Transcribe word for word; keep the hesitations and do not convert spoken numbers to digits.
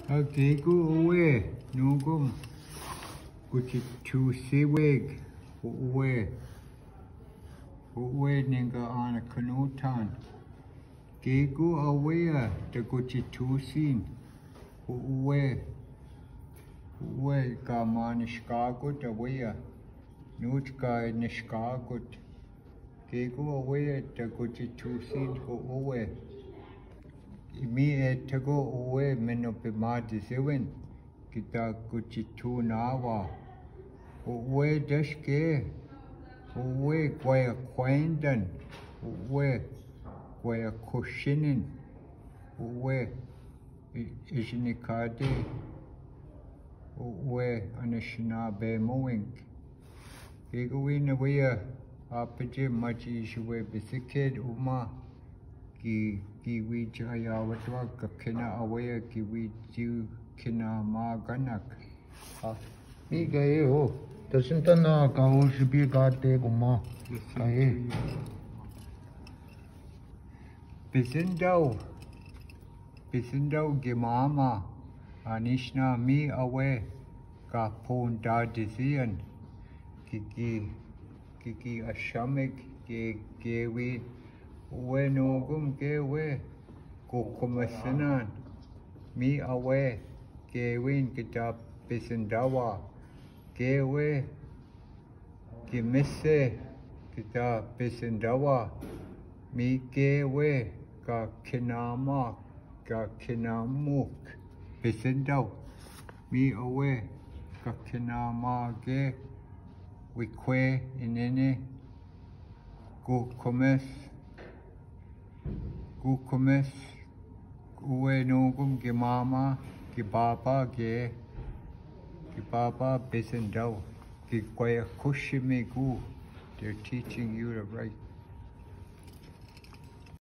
A keko owe, nokome, kotetohsewek, owe, owe nengana kinotan. Keko awea ta kotetohsen, owe, owe ka manishkakot awea, notka nishkakot. Keko awea ta kotetohsen ko owe. Mi etako owe minopemadisewin, kita kotetohnawa. Owe daske, owe kwaya kwendan, owe kwaya koshinin, owe i-, ijinikade, owe anasinabemowing. Keko wina wia, a, pije maji isiwe bisikid uma, ki, ki wiji ayawatwa kakina awea, ki wiji kina maganak. A, mi kaye ho. Tasinta na ka ho sipi kate kuma. Kaye. Bisindaw. Bisindaw gimama. Anishna mi awe ka pondadisian. Kiki, kiki ashamek ke, kewi. Owe nokome kewe. Ko komesinan. Mi awe. Kewin kita bisindawa. Kewe. Kimese kita bisindawa. Mi kewe ka kinama, ka kinamuk bisindaw. Mi awe ka kinama ke wikwe inene. Ko komes, ko komes, owe nokome gimama, gibaba ke, gibaba bisindaw, gikwaya koshimiku. They're teaching you to write.